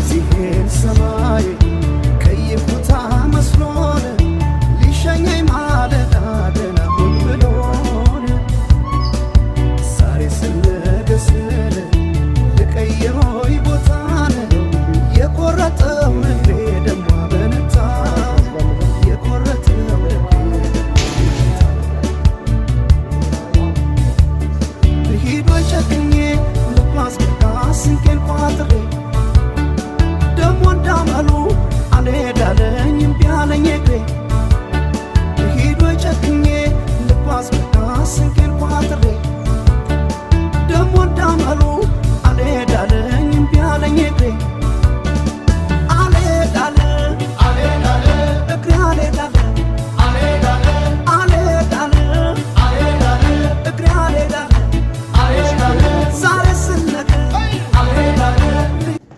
ሲሄድ ሰማይ ቀይ ኩታ መስሎን ሊሸኘኝ ማለዳ ደህና ሁን ብሎን ዛሬ ስንገስል ልቀይሮይ ቦታን የቆረጠው ልቤ ደሞ አመነታ፣ የቆረጠው ልቤ ደሞ። ልሂድ ወይ ጨክኜ ልጓዝ በቃ ስንቄን ቋጥሬ? ደሞ እንዳመሉ አልሄዳለኝ እምቢ አለኝ እግሬ። ልሂድ ወይ ጨክኜ ልጓዝ በቃ ስንቄን ቋጥሬ? ደሞ እንዳመሉ አልሄዳለኝ እምቢ አለኝ እግሬ።